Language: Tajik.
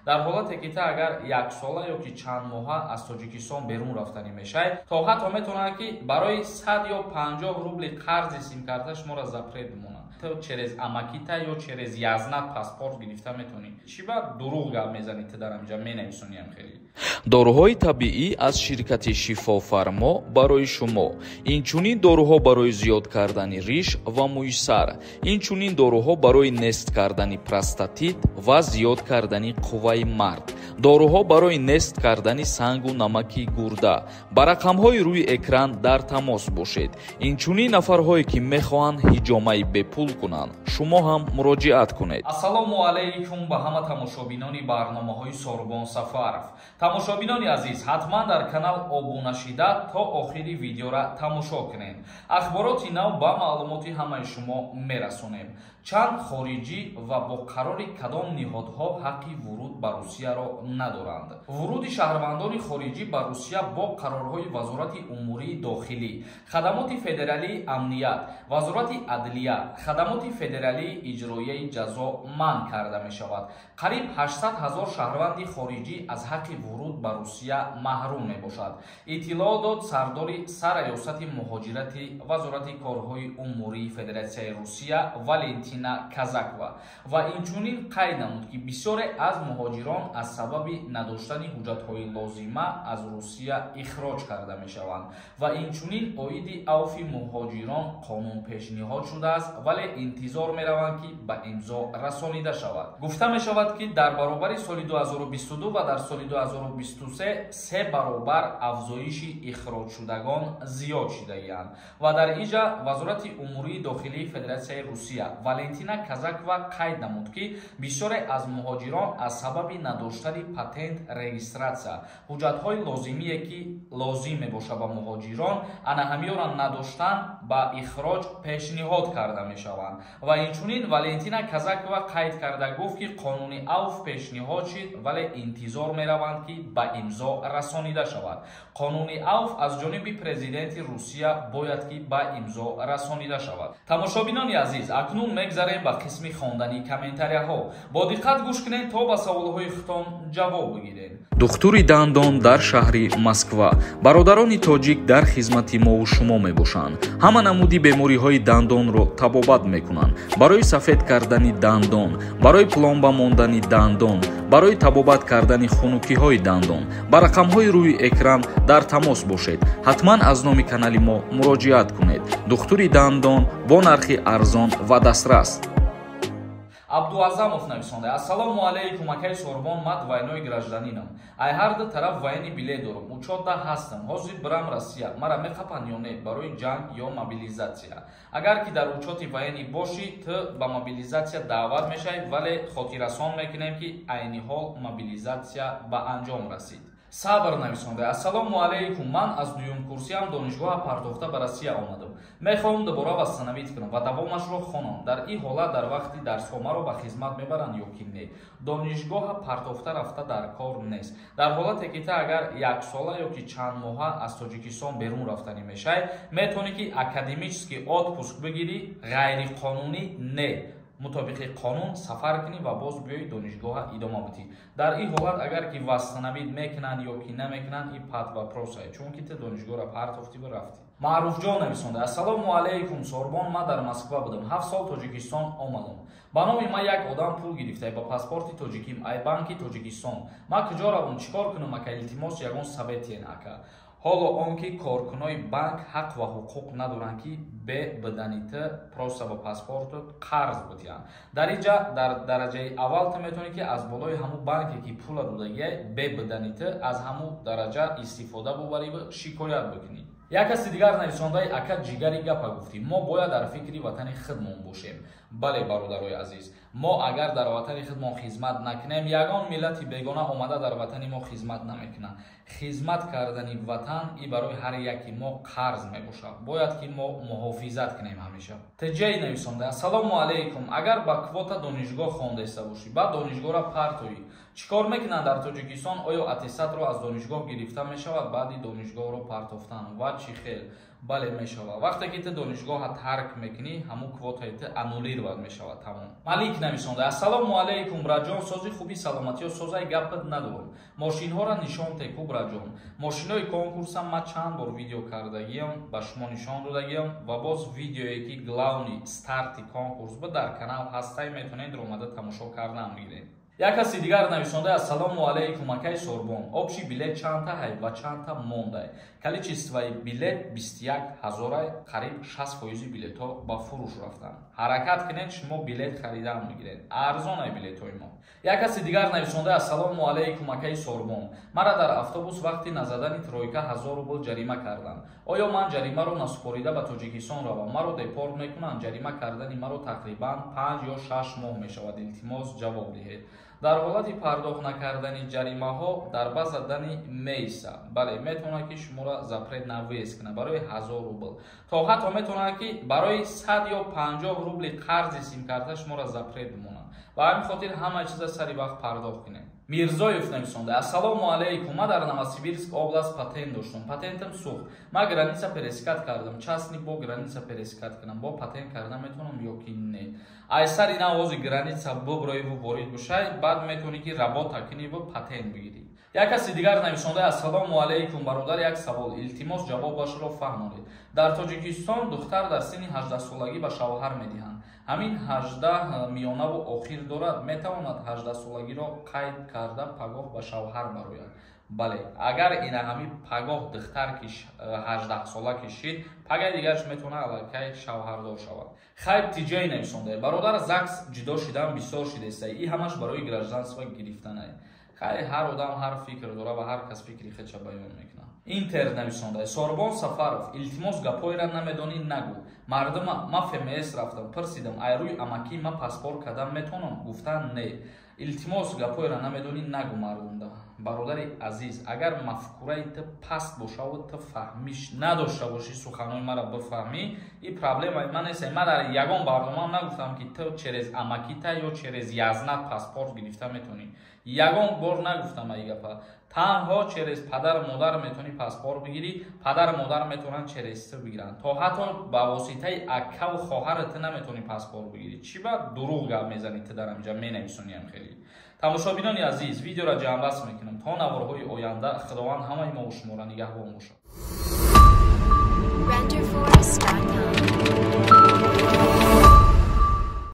Дар ҳолате ки та агар яксола ё ки чанд моҳа аз Тоҷикистон берун рафтанӣ мешавед, то ҳатто метавонанд, ки барои 100 ё 50 рубли қарзи симкарта шуморо запрет бимонанд. Ту через амакита ё через язнат паспорт гирифта метавонӣ. Чӣ ба дурӯғ гап мезанӣ? Ту дар ҳамҷа менависониам хеле. Доруҳои табиӣ аз ширкати Шифофармо барои шумо. Инчунин доруҳо барои зиёд кардани риш ва мӯи сар, инчунин доруҳо барои нест кардани простатит ва зиёд кардани қувваи мард, доруҳо барои нест кардани сангу намаки гурда. Ба рақамҳои рӯи экран дар тамос бошед. Инчунин нафарҳое, ки мехоҳанд ҳиҷомаи бепул кунанд, шумо ҳам муроҷиат кунед. Ассалому алайкум ба ҳама тамошобинони барномаҳои Сорбон Сафаров. Тамошобинони азиз, ҳатман дар канал обуна шида, то охири видеора тамошо кунед. Ахбороти нав ба маълумоти ҳамаи шумо мерасонем. Чанд хориҷӣ ва бо қарори кадом ниҳодҳо ҳаққи вуруд ба Русияро надоранд? Вуруди шаҳрвандони хориҷӣ ба Русия бо қарорҳои Вазорати умурии дохилӣ, Хадамоти федералии амният, Вазорати адлия, Хадамоти федералии иҷроияи ҷазо манъ карда мешавад. Қариб 800 ҳазор шаҳрванди хориҷӣ аз ҳаққи вуруд ба Русия маҳрум мебошад, иттилоъ дод сардори Сарраёсати муҳоҷирати Вазорати корҳои умурии Федератсияи Русия Валентина Казакова ва инчунин қайд намуд, ки бисёре аз муҳоҷирон аз сабаби надоштани ҳуҷҷатҳои лозима аз Русия ихроҷ карда мешаванд. Ва инчунин оиди авфи муҳоҷирон қонун пешниҳод шудааст, вале интизор мераванд, ки ба имзо расонида шавад. Гуфта мешавад, ки дар баробари соли 2022 ва дар соли 2023 се баробар афзоиши ихроҷшудагон зиёд шидагианд. Ва дар иҷа Вазорати умурии дохилии Федератсияи Русия Валентина Казакова қайд намуд, ки бисёре аз муҳоҷирон аз сабаби надоштани патент, регистратсия, ҳуҷҷатҳои лозимие, ки лозим мебошад ба муҳоҷирон, ана ҳамиёра надоштан, ба ихроҷ пешниҳод карда мешаванд. Ва инчунин Валентина Казакова қайд карда гуфт, ки қонуни авф пешниҳод шид, вале интизор мераванд, ки ба имзо расонида шавад. Қонуни авф аз ҷониби президенти Русия бояд ки ба имзо расонида шавад. Тамошобинони азиз, акнун мегзарем ба қисми хондани комментарияҳо. Бо диққат гӯш кунед, то ба саволҳои худтон ҷавоб бигиред. Духтури дандон дар шаҳри Москва. Бародарони тоҷик дар хизмати мову шумо мебошанд. Ҳама намуди бемориҳои дандонро табобат мекунанд: барои сафед кардани дандон, барои пломба мондани дандон, барои табобат кардани хунукиҳои дандон. Ба рақамҳои рӯи экран дар тамос бошед. Ҳатман аз номи канали мо муроҷиат кунед. Духтури дандон бо нархи арзон ва дастрас. Абдуазамов нависонда: «Ассалому алайкум, акаи Сорбон, ман двойной гражданином, ай ҳар ду тараф военный билет дорум, учётда ҳастам. Ҳозир бирам Россия, мара меқапанд ё не барои ҷанг ё мобилизатсия?» Агар ки дар учёти военный бошӣ, ту ба мобилизатсия даъват мешавӣ, вале хотиррасон мекунем, ки айни ҳол мобилизатсия ба анҷом расид. Сабр нависонда: «Ассалому алайкум, ман аз дуюмкурсиам донишгоҳа партофта ба Россия омадам. Мехоҳам дубора восстановить кунам ва давомашро хонам. Дар ин ҳолат дар вақти дарсҳо маро ба хизмат мебаранд ё ки не?» Донишгоҳа партофта рафта дар кор нест. Дар ҳолате ки ту агар яксола ё ки чанд моҳа аз Тоҷикистон берун рафтанӣ мешавӣ, метавонӣ, ки академический отпуск бигирӣ, ғайриқонунӣ не, мутобиқи қонун сафар кунӣ ва боз биёи, донишгоҳа идома бидиҳӣ. Дар ин ҳолат агар ки восстановить мекунанд ё ки намекунанд, ин под вопрос ае, чунки ту донишгоҳро партофтӣ ва рафтӣ. Маъруфҷон нависонда: «Ассалому алайкум, Сорбон, ман дар Москва будам, 7 сол, Тоҷикистон омадам. Ба номи ман як одам пул гирифта ба паспорти тоҷиким ай банки Тоҷикистон. Ман куҷо равам, чӣ кор кунам, ака? Илтимос, ягон совет тиен, ака». Ҳоло он ки коркунои банк ҳақ ва ҳуқуқ надоранд, ки бе бидани ту просто ба паспорту қарз бидиҳанд. Дар инҷа дар дараҷаи аввал ту метавонӣ, ки аз болои ҳамун банке, ки пула додагиай, бе бидани ту аз ҳамун дараҷа истифода бубарӣ ва шикоят бикунӣ. Як каси дигар нависондаи: «Ака, ҷигари гапа гуфтӣ, мо бояд дар фикри ватани худмон бошем». Бале, бародарои азиз, мо агар дар ватани худмон хизмат накунем, ягон миллати бегона омада дар ватани мо хизмат намекунад. Хизмат кардани ватан и барои ҳар яки мо қарз мебошад, бояд ки мо муҳофизат кунем ҳамеша. Тҷей нависонда: «Ассалому алайкум, агар ба квота донишгоҳ хондаиста бошӣ, баъд донишгоҳро партоӣ, Чӣ кор мекунанд дар Тоҷикистон? Оё аттестатро аз донишгоҳ гирифта мешавад баъди донишгоҳро партофтан ва чӣ хел? Бале, мешавад. Вақте ки ту донишгоҳа тарк мекунӣ, ҳамун квотаи ту аннулировать мешавад, тамом. Малик нависонда: ассалому алайкум, браҷон, сози хуби, саломатиё, созаи, гапат надорам. Мошинҳоро нишон теку, браҷон. Мошинои конкурсам ма чанд бор видео кардагиам, ба шумо нишон додагиам ва боз видеое ки главный старти конкурс буд, дар канал ҳастай, метавонед омада тамошо кардан бигиред. Як каси дигар нависонда: ассалому алайкум, акай Сорбон, общий билет чандта ҳай ва чандта мондай? Количествои билет 21 ҳазорай, қариб 60 фоизи билетҳо ба фурӯш рафтанд. Ҳаракат кунед, шумо билет харидан бигиред, арзонай билетҳои мо. Як каси дигар нависонда: ассалому алайкум, акай Сорбон, мара дар автобус вақти назадани тройка 1000 рубл ҷарима карданд. Оё ман ҷаримаро насупорида ба Тоҷикистон равам, маро депорт мекунанд? Ҷарима кардани маро тақрибан 5 ё 6 моҳ мешавад. Илтимос, ҷавоб диҳед. Дар ҳолати пардохт накардани ҷаримаҳо дар база дани мейса, бале, метавонад, ки шуморо запрет на въезд кунад барои 1000 рубл, то ҳатто метавонад, ки барои 100 ё 50 рубли қарзи симкарта шуморо запрет бимонад. Ба ҳамин хотир ҳама чиза сари вақт пардохт кунед. Мирзоев нависонда: ассалому алайкум, ма дар Новосибирск област патент доштум, патентам сӯхт, ма граница пересекать кардам, частный бо граница пересекать кунам, бо патент карда метавонам ё ки не? Ай сари навози граница буброиву ворид бошай, баъд метавонӣ, ки работа куниву патент бигирӣ. Як каси дигар нависонда: ассалому алайкум, бародар, як савол, илтимос, ҷавобашро фаҳмонед. Дар Тоҷикистон духтар дар синни 18-солагӣ ба шавҳар медиҳанд. Ҳамин 18 миёнаву охир дорад, метавонад 18-солагиро қайд карда, пагоҳ ба шавҳар барояд? Бале, агар ина ҳами пагоҳ духтар ки 18-сола кишид, пагаи дигараш метавонад аллакай шавҳардор шавад. Хайб тиҷай нависонда: бародар, ЗАГС ҷудо шидан бисёр шидеста, и ҳамаш барои гражданство гирифтанай. Хай, ҳар одам ҳар фикр дора ва ҳар кас фикри худша баён мекунад. Интер нависонда: Сорбон Сафаров, илтимос, гапҳоеро намедонӣ, нагӯ мардума. Ма ФМС рафтам, пурсидам, айрӯи амакӣ ма паспорт кардам метавонам? Гуфтан не. Илтимос, гапҳоеро намедонӣ, нагӯ мардумда. Бародари азиз, агар мафкураи ту паст бошаву ту фаҳмиш надошта бошӣ, суханҳои маро бифаҳмӣ, и проблемаи ман нест. Ман дар ягон барномаам нагуфтам, ки ту через амакита ё через язнат паспорт гирифта метавонӣ. Ягон бор нагуфтам ай гапа. Танҳо через падару модар метавонӣ паспорт бигирӣ, падару модар метавонанд через ту бигиранд, то ҳатто ба воситаи акаву хоҳари ту наметавонӣ паспорт бигирӣ. Чӣ ба дурӯғ гап мезанӣ ту дар ҳаминҷа менависониам? Хеле, тамошобинони азиз, видеоро ҷамъбаст мекунам. То наворҳои оянда Худованд ҳамаи мову шуморо нигаҳбон бошад. Renderforest.com.